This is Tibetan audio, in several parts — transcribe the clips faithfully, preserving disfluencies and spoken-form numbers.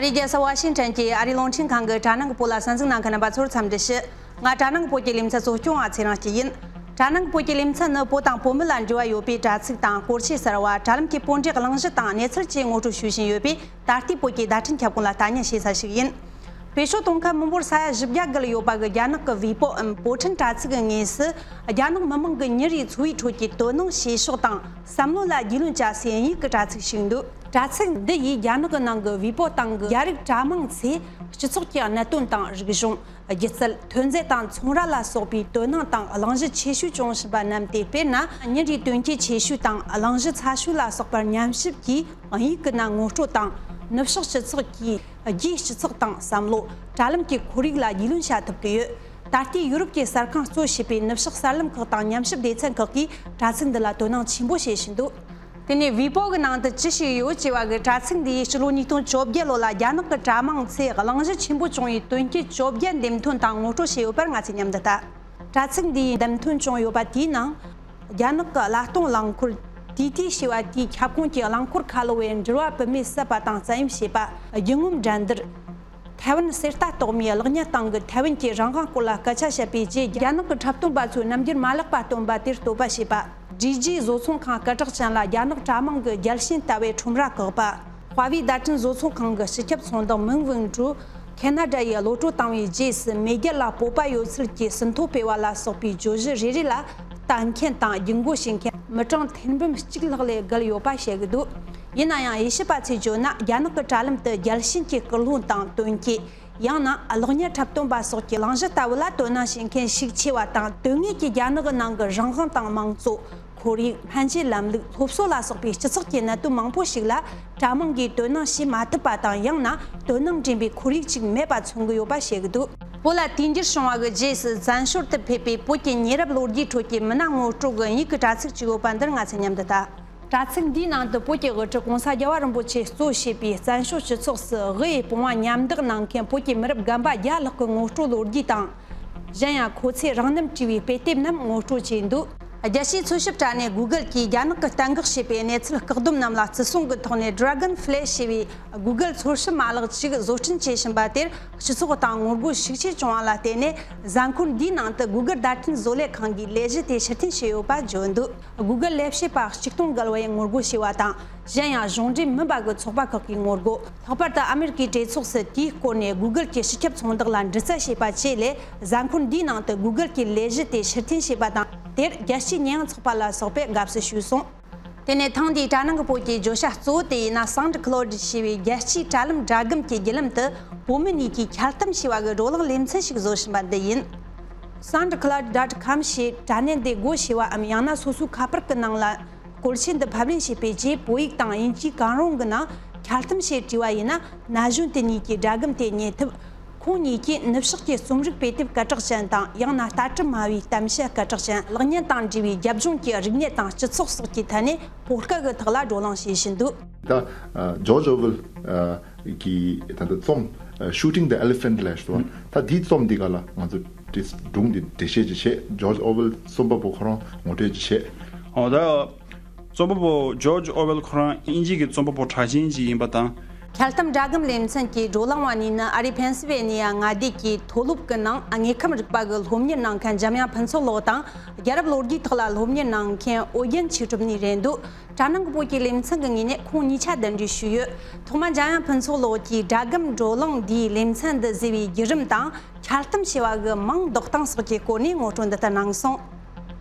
ཨ་རིའི་རྒྱལ་ས་ཝ་ཤིང་ཊོན་གྱི་ཨ་རིའི་རླུང་འཕྲིན་ཁང་གི་དྲ་སྣང་གི་བོད་ལ་གསན་གཟིགས་གནང་མཁན་རྣམ་པ་ཚོར་འཚམས་འདྲི་ཞུ། ང་དྲ་སྣང་གི་བོད་ཀྱི་ལེ་ཚན་གཙོ་སྐྱོང་བ་ཚེ་རིང་སྐྱིད་ཡིན། དྲ་སྣང་གི་བོད་ཀྱི་ལེ་ཚན་ནི་བོད་དང་བོད་མི་ལ་འབྲེལ་བ་ཡོད་པའི་དྲ་ཚིགས་དང་སྐོར་ཆས་གསར་བ། དྲ་ལམ་གྱི་བོད་འབྲེལ་གླེང་གཞི་དང་གནས་ཚུལ་བཅས་ངོ་སྤྲོད་ཞུ་བཞིན་ཡོད་པས། ད་ལྟའི་བོད་ཀྱི་བརྡ་འཕྲིན་ཁྱབ་ཁོངས་ལ་ལྟ་ཉན་བྱེད་ས་ཞིག་ཡིན། བོད་ཤོག་ཐོག་ཁ་མི་འབོར་ས་ཡ་བཞི་བརྒྱ་བརྒལ་ཡོད་པ་གི་རྒྱ་ནག་གི་ཝི་པོའམ་བོད་ཕྲན་དྲ་ཚིགས་ཀྱི་ངོས་སུ། རྒྱ་ནག་མི་དམངས་ཀྱི་ཉིན་རེའི་འཚོ་བའི་ཁྲོད་ཀྱི་དོ་སྣང་བྱེད་ཕྱོགས་དང་བསམ་བློ་ལ་རྒྱུས་ལོན་བྱ་སའི་དབྱིན་ཡིག་གི་དྲ་ཚིགས་ཤིག་འདུག་དྲ་ཚིགས་འདི་ཡིས་རྒྱ་ནག་གི་ནང་གི་ཝི་པོ་སྟེང་གི་རྒྱ་རིགས་དྲ་དམངས་ཚོས་སྤྱི་ཚོགས་ཀྱི་གནད་དོན་དང་། རིག་གཞུང་། སྒྱུ་རྩལ། ཐོན་རྫས་དང་ཚོང་ར་ལ་སོགས་པའི་དོ་སྣང་དང་གླེང་གཞི་ཆེ་ཤོས་བྱུང་བཞིན་པ་རྣམས་ཏེ། དཔེར་ན། ཉིན་རེའི་དོན་རྐྱེན་ཆེ་ཤོས་དང་གླེང་གཞི་ཚ་ཤོས་ལ་སོགས་པར་ཉམས་ཞིབ་ཀྱིས་དབྱིན་ཡིག་གི་ནང་ངོ་སྤྲོད་དང་། ནུབ་ཕྱོགས་སྤྱི་ཚོགས་ཀྱི་རྒྱའི་སྤྱི་ཚོགས་དང་བསམ་བློ། དྲ་ལམ་གྱི་ཁོར་ཡུག་ལ་རྒྱུས་ལོན་བྱ་ཐུབ་ཀྱི་ཡོད། ད་ལྟའི་ཡུ་རོབ་ཀྱི་གསར་ཁང་གཙོ་བྱས་པའི་ནུབ་ཕྱོགས་གསར་ལམ་ཁག་དང་ཉམས་ཞིབ་སྡེ་ཚན་ཁག་གིས་དྲ་ཚིགས་འདི་ལ་དོ་སྣང་ཆེན་པོ་བྱེད་བཞིན་འདུག་དེ་ནས་ཝི་པོ་གི་ནང་དུ་ཅི་ཞིག་ཡོད་ཅེས་པ་གི་དྲ་ཚིགས་འདི་ཡིས་སྤྱི་ལོ་ཉིས་སྟོང་བཅོ་བརྒྱད་ལོ་ལ་རྒྱ་ནག་གི་དྲ་དམངས་ཚོས་གླེང་གཞི་ཆེན་པོ་བྱུང་བའི་དོན་རྐྱེན་བཅོ་བརྒྱད་འདེམས་ཐོན་དང་ངོ་སྤྲོད་བྱས་ཡོད་པར་ང་ཚོས་མཉམ་དུ་ལྟ། དྲ་ཚིགས་འདི་ཡིས་འདེམས་ཐོན་བྱུང་ཡོད་པ་དེའི་ནང་། རྒྱ་ནག་གི་གླ་གཏོང་རླངས་འཁོར་ཏི་ཏི་ཞེས་པ་དེའི་ཁྱབ་ཁོངས་ཀྱི་རླངས་འཁོར་ཁ་ལོ་བས་འགྲུལ་བ་བུད་མེད་བསད་པ་དང་བཙན་གཡེམ་བྱས་པ། རྒྱུ་ངོམ་འགྲན་བསྡུར། ཐའེ་ཝན་གསེར་རྟ་གཏོར་མའི་གློག་བརྙན་སྟེང་གི་ཐའེ་ཝན་གྱི་རང་དབང་སྐོར་ལ་སྐད་ཆ་བཤད་པའི་རྗེས། རྒྱ་ནག་གི་འཁྲབ་སྟོན་པ་ཚོས་རྣམ་འགྱུར་མ་ལེགས་པ་སྟོན་པ་དེར་བསྟོད་པ་བྱས་པ། ཌི་ཇི་བཟོ་ཚོང་ཁང་སྐད་གྲགས་ཅན་ལ་རྒྱ་ནག་དྲ་དམངས་ཀྱི་རྒྱལ་ཞེན་ལྟ་བའི་ཁྲོམ་ར་བཀག་པ། ཧྭ་ཝེ་བརྡ་འཕྲིན་བཟོ་ཚོང་ཁང་གི་སྤྱི་ཁྱབ་ཚོང་བདག་མིང་ཝུན་ཀྲུའུ་ཁེ་ན་ཌ་ཡི་གློད་གྲོལ་བཏང་བའི་རྗེས་སུ། མེས་རྒྱལ་ལ་སྤོབས་པ་ཡོད་ཚུལ་གྱི་ཟིན་ཐོ་སྤེལ་བ་ལ་སོགས་པའི་བརྗོད་གཞི་རེ་རེ་ལ་ལྟ་མཁན་དང་རྒྱུག་མགོ་བྱེད་མཁན་མི་གྲངས་ཐེར་འབུམ་གཅིག་ལྷག་ལས་བརྒལ་ཡོད་པ་བཤད་ཀྱི་འདུག་ཡིན་ན་ཡང་དབྱེ་ཞིབ་པ་ཚོས་བརྗོད་ན། རྒྱ་ནག་གི་དྲ་ལམ་དུ་རྒྱལ་ཞེན་གྱི་སྐུལ་སློང་དང་དོན་རྐྱེན། ཡང་ན་གློག་བརྙན་འཁྲབ་སྟོན་པ་སོགས་ཀྱི་གླེང་གཞི་ལྟ་བུ་ལ་དོ་སྣང་བྱེད་མཁན་ཤུགས་ཆེ་བ་དང་། དོན་དངོས་ཀྱི་རྒྱ་ནག་གི་ནང་གི་རང་དབང་དང་མང་གཙོ། ཁོར་ཡུག་སྨན་བཅོས་ལམ་ལུགས། སློབ་གསོ་ལ་སོགས་པའི་སྤྱི་ཚོགས་ཀྱི་གནད་དོན་མང་པོ་ཞིག་ལ་དྲ་དམངས་ཀྱིས་དོ་སྣང་བྱེད་མ་ཐུབ་པ་དང་། ཡང་ན་དོ་སྣང་འདྲེན་པའི་ཁོར་ཡུག་ཅིག་མེད་པ་མཚོན་གྱི་ཡོད་པ་བཤད་ཀྱི་འདུག་བོད་ལ་དུས་འགྱུར་བྱུང་བ་གི་རྗེས་སུ་བཙན་བྱོལ་དུ་ཕེབས་པའི་བོད་ཀྱི་ཉེ་རབས་ལོ་རྒྱུས་ཁྲོད་ཀྱི་མི་སྣ་ངོ་སྤྲོད་ཀྱི་དབྱིན་ཡིག་གི་དྲ་ཚིགས་ཅིག་ཡོད་པ་འདིར་ང་ཚོས་མཉམ་དུ་ལྟ། དྲ་ཚིགས་འདིའི་ནང་དུ་བོད་ཀྱི་དབུ་ཁྲིད་༸གོང་ས་༸རྒྱལ་བ་རིན་པོ་ཆེ་གཙོ་བྱས་པའི་བཙན་བྱོལ་སྤྱི་ཚོགས་སུ་དབུ་ཡི་དཔུང་བ་མཉམ་འདེགས་གནང་མཁན་བོད་ཀྱི་མི་རབས་རྒན་པ་བརྒྱ་ལྷག་གི་ངོ་སྤྲོད་ལོ་རྒྱུས་དང་། གཞན་ཡང་ཁོ་ཚོས་རང་རྣམ་བྲིས་པའི་དཔེ་དེབ་རྣམས་ངོ་སྤྲོད་བྱས་འདུག་རྒྱལ་སྤྱིའི་འཚོལ་ཞིབ་དྲ་གནས་Google་གྱིས་རྒྱ་ནག་གིས་གཏན་འགོག་བྱས་པའི་གནས་ཚུལ་བཀག་སྡོམ་རྣམས་ལ་བརྩི་སྲུང་གི་ཐོག་ནས་Dragonfly ཞེས་པའི་Google་འཚོལ་ཞིབ་མ་ལག་ཅིག་བཟོ་སྐྲུན་བྱེད་བཞིན་པ་དེར་སྤྱི་ཚོགས་སྟེང་ངོ་རྒོལ་ཤུགས་ཆེ་བྱུང་བ་ལ་བརྟེན་ནས། གཟའ་འཁོར་འདིའི་ནང་དུ་Google་བརྡ་འཕྲིན་བཟོ་ལས་ཁང་གིས་ལས་གཞི་དེ་ཕྱིར་འཐེན་བྱས་ཡོད་པ་བརྗོད་འདུག Google་ལས་བྱེད་པ་གཅིག་སྟོང་བརྒལ་བས་ངོ་རྒོལ་བྱས་པ་དང་། གཞན་ཡང་གཞུང་འབྲེལ་མིན་པ་གི་ཚོགས་པ་ཁག་གིས་ངོ་རྒོལ། ལྷག་པར་དུ་ཨ་མེ་རི་ཀའི་གྲོས་ཚོགས་སུ་དེའི་སྐོར་ནས་Google་གྱི་སྤྱི་ཁྱབ་ཚོང་བདག་ལ་འདྲི་རྩད་བྱས་པ་བཅས་ལས། གཟའ་འཁོར་འདིའི་ནང་དུ་Google་གྱི་ལས་གཞི་དེ་ཕྱིར་འཐེན་བྱས་པ་དང་། དེར་རྒྱལ་སྤྱིའི་ཉེས་ཡངས་ཚོགས་པ་ལ་སོགས་པས་དགའ་བསུ་ཞུས་སོང་། དེ་ནས་ཐེངས་འདིའི་དྲ་སྣང་གི་བོད་ཀྱི་བརྗོད་བྱ་གཙོ་བོ་དེ་ཡིན་ན། SoundCloud་ཞེས་པའི་རྒྱལ་སྤྱིའི་དྲ་ལམ་སྒྲ་སྒམ་གྱི་བརྒྱུད་ལམ་དུ་བོད་མི་གཉིས་ཀྱིས་ཁྱབ་གཏམ་ཞེས་པ་གི་བགྲོ་གླེང་ལེ་ཚན་ཞིག་བཟོ་བཞིན་པ་འདི་ཡིན། SoundCloud dot com་ཞེས་དྲ་གནས་འདི་སྒོ་ཕྱེ་བའམ། ཡང་ན་སོ་སོའི་ཁ་པར་གྱི་ནང་ལ་བཀོལ་ཆས་འདི་ཕབ་ལེན་བྱས་པའི་རྗེས། བོད་ཡིག་དང་དབྱིན་ཇིའི་གང་རུང་གི་ནང་ཁྱབ་གཏམ་ཞེས་བྲིས་པ་ཡིན་ན། ན་གཞོན་དེ་གཉིས་ཀྱིས་སྒྲ་སྒམ་དེ་རྙེད་ཐུབ། ཁོང་གཉིས་ཀྱིས་ནུབ་ཕྱོགས་ཀྱི་རྩོམ་རིག་དཔེ་དེབ་སྐད་གྲགས་ཅན་དང་། ཡང་ན་ལྟ་གྲུབ་སྨྲ་བའི་གཏམ་བཤད་སྐད་གྲགས་ཅན། གློག་བརྙན་དང་འབྲེལ་བའི་རྒྱབ་ལྗོངས་ཀྱི་རིག་གནས་དང་སྤྱི་ཚོགས་སོགས་ཀྱི་ཐད་ནས་ཕོ་སྐད་ཀྱི་ཐོག་ལ་བགྲོ་གླེང་བྱེད་བཞིན་འདུག་ད་ཨ་ཇོརྗ་ཨོ་ཝེལ་ཨ་གི་ད་ལྟ་རྩོམ་ཨ་Shooting the Elephant་ལབ་ཞུ་བ། ད་འདིའི་རྩོམ་འདི་ག་ལ་ང་ཚོ་འདི་སྒྲུང་འདི་འགྲེལ་བཤད་ཅིག་བྱེད། ཇོརྗ་ཨོ་ཝེལ་རྩོམ་པ་པོ་ཁོ་རང་ངོ་སྤྲོད་ཅིག་བྱེད། ཨོ་ད། རྩོམ་པ་པོ་ཇོརྗ་ཨོ་ཝེལ་ཁོ་རང་དབྱིན་ཇི་གི་རྩོམ་པ་པོ་གྲགས་ཅན་ཅིག་ཡིན་པ་དང་། ཁྱབ་གཏམ་སྒྲ་སྒམ་ལེ་ཚན་གྱི་བགྲོ་གླེང་བ་གཉིས་ནི་ཨ་རིའི་ཕེན་སི་ཝེ་ནི་ཡ་མངའ་སྡེ་གྱི་མཐོ་སློབ་ཀྱི་ནང་དངོས་ཁམས་རིག་པ་གི་སློབ་གཉེར་གནང་མཁན་འཇམ་དབྱངས་ཕུན་ཚོགས་ལགས་དང་། རྒྱལ་རབས་ལོ་རྒྱུས་ཐོག་ལ་སློབ་གཉེར་གནང་མཁན་ཨོ་རྒྱན་ཆོས་གྲུབ་གཉིས་རེད་འདུག་དྲ་སྣང་གི་བོད་ཀྱི་ལེ་ཚན་གྱི་ངོས་ནས་ཁོང་གཉིས་ཆ་གདན་འདྲེན་ཞུས་ཡོད། ཐོག་མར་འཇམ་དབྱངས་ཕུན་ཚོགས་ལགས་ཀྱིས་སྒྲ་སྒམ་བགྲོ་གླེང་འདིའི་ལེ་ཚན་འདི་བཟོས་པའི་བརྒྱུད་རིམ་དང་། ཁྱབ་གཏམ་ཞེས་པ་གི་མིང་འདོགས་སྟངས་སོགས་ཀྱི་སྐོར་ནས་ངོ་སྤྲོད་འདི་ལྟར་གནང་སོང་།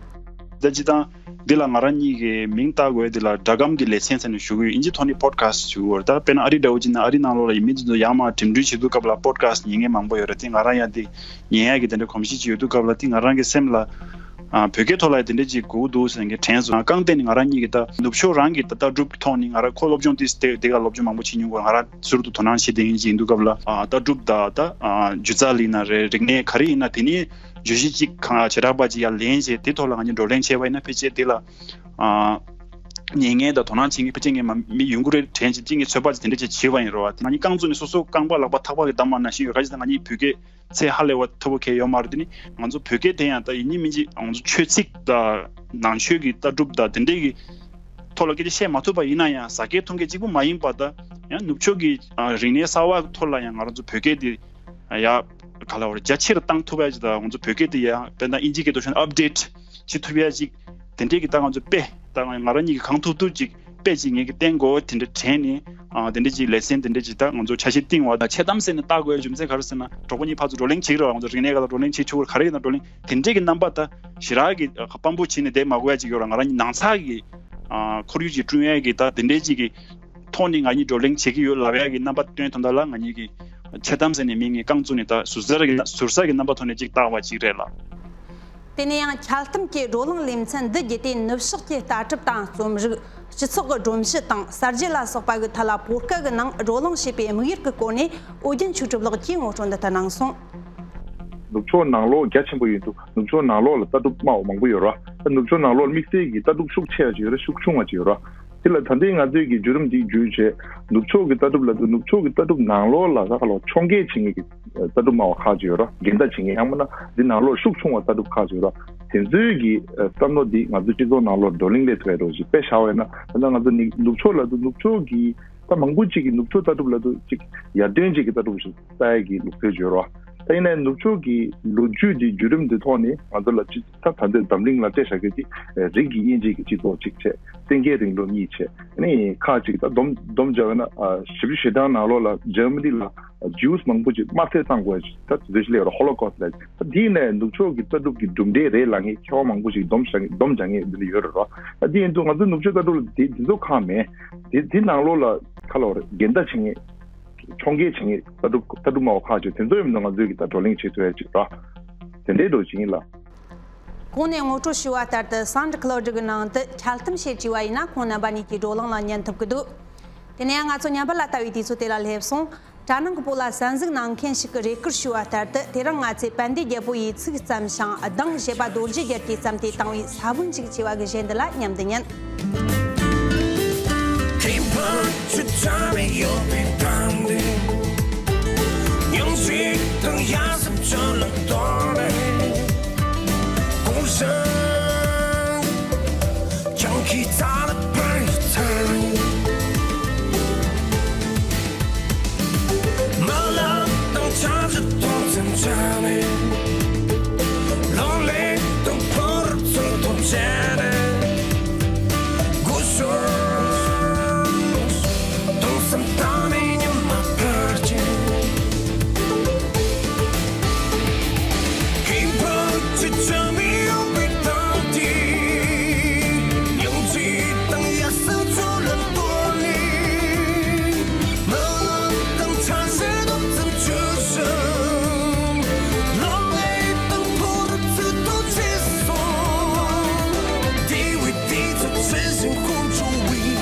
ད་སྤྱིར་བཏང་འདི་ལ་ང་རང་གཉིས་ཀྱི་མིང་བཏགས་དགོས་འདི་ལ་སྒྲ་སྒམ་གྱི་ལེ་ཚན་ཟེར་ནས་ཞུ་གི་ཡོད། ཨིན་ཇི་ཐོག་ནས་པོཌ་ཁ་སི་ཊི་ཞུ་གི་ཡོད་རེད། ད་དཔེར་ན་ཨ་རི་འདྲ་བོ་ཅིག་ན་ཨ་རི་ནང་ལོགས་ལ་ཡིན་མིན་དེ་ཚོ་ཡར་མར་འགྲིམ་འགྲུལ་བྱེད་དུས་སྐབས་ལ་པོཌ་ཁ་སི་ཊི་ཉན་མཁན་མང་པོ་ཡོད་རེད། དེ་ང་རང་ཡང་དེ་ཉན་ཡག་གི་དེ་འདྲ་གོམས་གཤིས་ཅིག་ཡོད་དུས་སྐབས་ལ་དེ་ང་རང་གི་སེམས་ལ་ཨ་བོད་སྐད་ཐོག་ལ་དེ་འདྲ་ཅིག་དགོས་འདུག་ཟེར་མཁན་དྲན་སོང་། རྐང་སྟེང་ནས་ང་རང་གཉིས་ཀྱི་ད་ནུབ་ཕྱོགས་རང་གི་ད་ལྟ་གྲུབ་ཀྱི་ཐོག་ནས་ང་རང་ཁོ་སློབ་སྦྱོང་དེ་དེ་དེ་ག་སློབ་སྦྱོང་མང་པོ་བྱེད་མྱོང་གི་ང་རང་ཟུར་དུ་དོ་སྣང་བྱེད་དེ་ཡིན་ཅིག་ཡིན་དུས་སྐབས་ལ་ཨ་ད་གྲུབ་ད་ད་ཨ་སྒྱུ་རྩལ་ཡིན་ན་རེད། རིག་གནས་ག་རེ་ཡིན་ན་དེ་ནས་བརྗོད་གཞི་གཅིག་གང་བྱེ་བྲག་པ་གཅིག་ཡར་ལེན་བྱས་དེ་ཐོག་ལ་ང་གཉིས་བགྲོ་གླེང་བྱས་པ་ཡིན་ན་ཕལ་ཆེར་དེ་ལ་ཨ་ཉན་མཁན་དང་དོ་སྣང་བྱེད་མཁན་ཕལ་ཆེར་ངས་མ་མི་ཡོང་གི་རེད་དྲན་བྱས་གཅིག་ངས་ཚོད་དཔག་ཅིག་དེ་འདྲ་ཅིག་བྱས་པ་ཡིན་རེད་བ། དེ་ང་གཉིས་རྐང་བཙུགས་ནས་སོ་སོ་རྐང་པ་ལག་པ་ཐག་པ་གིས་བསྡམས་པ་ནང་བཞིན་ཡོད། ག་ཅི་ད་ང་གཉིས་བོད་སྐད་ཚད་ཧ་ལས་པ་མཐོ་པོ་གང་ཡང་ཡོད་མ་རེད། དེ་ནི་ང་ཚོ་བོད་སྐད་དེ་ཡང་ད་ཡིན་གཅིག་མིན་གཅིག་ང་ཚོ་ཆོས་ཚིག་དང་ནང་ཆོས་ཀྱི་ལྟ་གྲུབ་དང་དེ་འདྲས་ཀྱི་ ཐོག་ལ་སྐད་ཆ་བཤད་མ་ཐུབ་པ་ཡིན་ན་ཡང་ཟ་སྐད་འཐུང་སྐད་གཅིག་པུ་མ་ཡིན་པ་དང་ཡང་ནུབ་ཕྱོགས་ཀྱི་ཨ་རིག་གནས་གསར་བ་ཐོག་ལ་ཡང་ང་རང་ཚོ་བོད་སྐད་དེ་ཡ་ག་ལ་བར་རྒྱ་ཆེར་བཏང་ཐུབ་ཡ་ཅིག་དང་ང་ཚོ་བོད་སྐད་དེ་ཡང་དཔེར་ན་ཨིན་ཇི་སྐད་དུ་བཤད་ན་ཨབ་ཌེཊ་བྱེད་ཐུབ་ཡ་ཅིག་དེ་འདྲས་ཀྱི་ད་ང་ཚོ་དཔེ་ད་ང་རང་ཉིད་ཀྱིས་གང་ཐུབ་ཐུབ་ཅིག་དཔེ་ཅིག་ངེད་ཀྱིས་བསྟན་དགོས་དེ་འདྲས་དྲན་ནས་ཨ་དེ་འདྲས་ཅིག་ལེ་ཚན་དེ་འདྲས་ཅིག་ད་ང་ཚོ་འཆར་གཞི་བཏིང་བ་དང་འཆལ་གཏམ་ཟེར་ནས་བཏགས་དགོས་ཡ་རྒྱུ་མཚན་ག་རེ་ཟེར་ན་གྲོགས་པོ་གཉིས་ཕར་ཚུར་བགྲོ་གླེང་བྱེད་ཀྱི་རེད་བ། ང་ཚོ་རིག་གནས་སྒང་ལ་བགྲོ་གླེང་བྱེད་ཆོག་གི་རེད། ག་རེ་ཡིན་ན་བགྲོ་གླེང་དེ་འདྲས་ཀྱི་རྣམ་པ་ད་ཞེ་དྲག་གི་ཨ་དཔང་པོ་བྱས་ནས་བསྡད་མ་དགོས་ཡ་ཅིག་ཡོད་ར། ང་རང་ཉིད་ནང་ཚགས་ཀྱི་ཨ་ཁོར་ཡུག་ཅིག་བསྐྲུན་ཡ་གི་ད་དེ་འདྲས་ཅིག་གི་ཐོག་ནས་ང་གཉིས་བགྲོ་གླེང་བྱེད་ཀྱི་ཡོད་ལབ་ཡ་གི་རྣམ་པ་སྟོན་དོན་དག་ལ་ང་གཉིས་ཀྱིས་འཆལ་གཏམ་ཟེར་ནས་མིང་ངས་རྐང་བཙུགས་ནས་ད་ཟུར་ཟ་གི་ཟུར་ཟ་གི་རྣམ་པ་ཐོག་ནས་ཅིག་བཏགས་པ་ཅིག་རེད་ལ། དེ་ནས་ཡང་འཆལ་གཏམ་གྱི་བགྲོ་གླེང་ལེ་ཚན་འདི་བརྒྱུད་དེ་ནུབ་ཕྱོགས་ཀྱི་ལྟ་གྲུབ་དང་རྩོམ་རིག་སྤྱི་ཚོགས་ཀྱི་སྒྲོམ་གཞི་དང་གསར་བརྗེ་ལ་སོགས་པ་གི་ཐད་ལ་བོད་སྐད་ཀྱི་ནང་བགྲོ་གླེང་བྱེད་པའི་དམིགས་ཡུལ་གྱི་སྐོར་ནས་ཨོ་རྒྱན་ཆོས་གྲུབ་ལགས་ཀྱིས་ངོ་སྤྲོད་འདི་ལྟར་གནང་སོང་། ནུབ་ཕྱོགས་ནང་ལོགས་རྒྱ་ཆེན་པོ་ཡིན་འདུག་ནུབ་ཕྱོགས་ནང་ལོགས་ལ་ལྟ་གྲུབ་སྨྲ་བ་མང་པོ་ཡོད་ར། ད་ནུབ་ཕྱོགས་ནང་ལོགས་ལ་དམིགས་བསལ་གྱི་ལྟ་གྲུབ་ཤུགས་ཆེ་བ་ཅིག་ཡོད་ར་ཤུགས་ཆུང་བ་ཅིག་ཡོད་ར། དེ་ལ་ད་ལྟའི་ང་ཚོས་ཀྱི་བརྒྱུད་རིམ་འདི་བརྒྱུད་བྱས་ནུབ་ཕྱོགས་ཀྱི་ལྟ་གྲུབ་ལབ་དུས་ནུབ་ཕྱོགས་ཀྱི་ལྟ་གྲུབ་ནང་ལོགས་ལ་ད་ག་ལོ་ཕྱོགས་འགལ་བྱེད་མཁན་གྱི་ལྟ་གྲུབ་སྨྲ་བ་ཁག་ཅིག་ཡོད་ར། འགལ་ཟླ་བྱེད་མཁན་ཡང་མིན་ན་འདི་ནང་ལོགས་ཤུགས་ཆུང་བ་ལྟ་གྲུབ་ཁག་ཅིག་ཡོད་ར། དེ་ཚོའི་གི་བསམ་བློ་འདི་ང་ཚོའི་སྤྱི་ཚོགས་ནང་ལོགས་བགྲོ་གླེང་སླེབས་ཐུབ་ཡ་འདྲ་བོ་ཞིག་དཔེ་བཞག་པ་ཡིན་ན་ད་ལྟ་ང་ཚོ་ནི་ནུབ་ཕྱོགས་ལབ་དུས་ནུབ་ཕྱོགས་ཀྱི་ད་མང་པོ་ཅིག་གིས་ནུབ་ཕྱོགས་ལྟ་གྲུབ་ལབ་དུས་ཅིག་ཡར་ཐོན་ཅིག་གི་ལྟ་གྲུབ་ཞིག་ལྟ་ཡ་གི་ལུགས་སྲོལ་ཅིག་ཡོད་ར། ད་ཡིན་ནའི་ནུབ་ཕྱོགས་ཀྱི་ལོ་རྒྱུས་འདི་བརྒྱུད་རིམ་འདི་ཐོག་ནས་ང་ཚོ་ལ་ཅིག་ད་ད་ལྟའི་འཛམ་གླིང་ལ་སྤྲད་བཞག་མཁན་གྱི་རིགས་ཀྱི་དབྱེ་འབྱེད་ཀྱི་སྤྱི་ཚོགས་གཅིག་བྱས། བཙན་རྒྱལ་རིང་ལུགས་གཉིས་བྱས། ཨ་ནི་ཁག་ཅིག་ད་སྡོམ་སྡོམ་བརྒྱབ་ན་ཨ་བཞི་བཅུ་ཞེ་གྲངས་ནང་ལོགས་ལ་འཇར་མ་ནི་ལ་ཇིའུ་མང་པོ་ཅིག་དམར་གསོད་བཏང་དགོས་ད་དེ་ཚོ་ཞིག་སླེབས་ར་ཧོ་ལོ་ཀོ་སི་ལབ། ད་དེ་ནས་ནུབ་ཕྱོགས་ཀྱི་ལྟ་གྲུབ་ཀྱི་གྲུབ་འབྲས་རེད་ལབ་མཁན་མཁས་པ་མང་པོ་ཞིག་སྡོམ་བཞག་སྡོམ་རྒྱག་མཁན་འདི་འདྲ་ཡོད་རེད་ར། ད་དེ་ཡིན་དུས་ང་ཚོའི་ནུབ་ཕྱོགས་ལྟ་གྲུབ་ལ་དེ་དེ་ཚོ་ཁག་མེད། དེ་དེ་ནང་ལོགས་ལ་ཁ་ལོ་རེད་འགལ་ཟླ་བྱེད་མཁན། ཕྱོགས་འགལ་བྱེད་མཁན་ལྟ་གྲུབ་ལྟ་གྲུབ་སྨྲ་བ་ཁག་ཅིག་དེ་ཚོ་ཡིན་ན་ང་ཚོས་ཀྱི་ད་བགྲོ་གླེང་བྱེད་ཐུབ་ཡ་ཅིག་ར། དེ་འདྲའི་འགྲོ་བཞིན་ཡིན་ལ། གོང་ནས་ངོ་སྤྲོད་ཞུས་པ་ལྟར་དུ་སའུན་ཌི་ཁ་ལའུ་ཌི་གི་ནང་དུ་འཆལ་གཏམ་ཞེས་བྲིས་པ་ཡིན་ན་ཁོང་རྣམ་པ་གཉིས་ཀྱི་བགྲོ་གླེང་ལ་ཉན་ཐུབ་ཀྱི་འདུག་དེ་ནས་ཡང་ང་ཚོ་ཉམས་པ་ལ་ལྟ་བའི་དུས་ཚོད་དེ་ལ་སླེབས་སོང་། དྲ་ནང་གི་པོ་ལ་གསན་གཟིགས་གནང་མཁན་ཞིག་གིས་རེ་སྐུལ་ཞུས་པ་ལྟར་དུ་དེ་རིང་ང་ཚོས་དཔལ་ལྡན་རྒྱལ་པོ་ཡི་ཚིག་བརྩམས་ཤིང་གདངས་བཞད་པ་རྡོ་རྗེ་རྒྱལ་གྱིས་བརྩམས་ཏེ་བཏང་བའི་ས་བོན་ཅིག་ཅེས་པ་གི་གཞས་འདི་ལ་མཉམ་དུ་ཉན། ཁྱིམ་པ་ཆུ་ཚ་བའི་ཡོད་པའི་གཏམ་འདི། སྙིང་རྗེ་དང་ཡ་སེམས་ཅན་ལ་གཏོར་ནས། གུང་སེང་ཁྱང་གི་རྩ་ལ་འཕུར་ཚར། མ་ལགས་དང་ཆ་ཞིག་གཏོང་ཙམ་བྱས་ནས། ལོང་ལེ་དང་ཕོར་ཚུལ་དང་བཅས་ནས། སྒོ་ཤོར་དུང་སེམས་གཏམ་མེད་ཉི་མ་བར་གྱི། ཁྱིམ་པ་ཆུ་ཚ་མི་ཡོང་བའི་གཏམ་དེ། སྙིང་རྗེ་དང་ཡ་སེམས་ཚུལ་ལ་གཏོར་ནས། མ་ལགས་དང་ཆ་ཞིག་གཏོང་ཙམ་བྱས་ཤིང་། ལོང་ལེ་དང་ཕོར་ཚུལ་དང་བཅས་སོང་། དེ་བས་དེ་ཚོ་ཇི་བཞིན་ཁོང་ཁྲོ་བའི།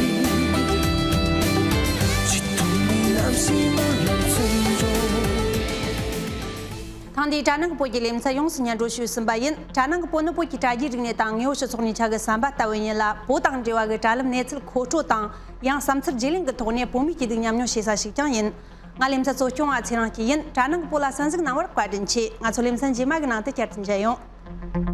ཇི་ལྟར་མི་ལམ་ཞིག་མ་ལམ་ཚུན་འགྲོ། ཐེངས་འདིའི་དྲ་ནང་གི་བོད་ཀྱི་ལེ་ཚན་ཡོངས་སུ་སྙན་སྒྲོན་ཞུས་ཟིན་པ་ཡིན། དྲ་ནང་གི་བོད་ནི་བོད་ཀྱི་དྲ་རྒྱའི་རིག་གནས་དང་དངོས་ཡོད་སྤྱི་ཚོགས་གཉིས་ཆ་གི་བསམ་པ་ལྟ་བུ་ཡིན་ལ། བོད་དང་འབྲེལ་བ་གི་དྲ་ལམ་གནས་ཚུལ་མཁོ་སྤྲོད་དང་ཡང་བསམ་ཚུལ་བརྗེ་ལེན་གྱི་ཐོག་ནས་བོད་མི་སྐྱིད་སྡུག་མཉམ་མྱོང་བྱེད་ས་ཞིག་ཀྱང་ཡིན། ང་ལེ་ཚན་གཙོ་སྐྱོང་བ་ཚེ་རིང་སྐྱིད་ཡིན། དྲ་ནང་གི་བོད་ལ་གསན་གཟིགས་གནང་བར་བཀའ་དྲིན་ཆེ། ང་ཚོ་ལེ་ཚན་རྗེས་མ་གི་ནང་དུ་བསྐྱར་དུ་མཇལ་ཡོང་།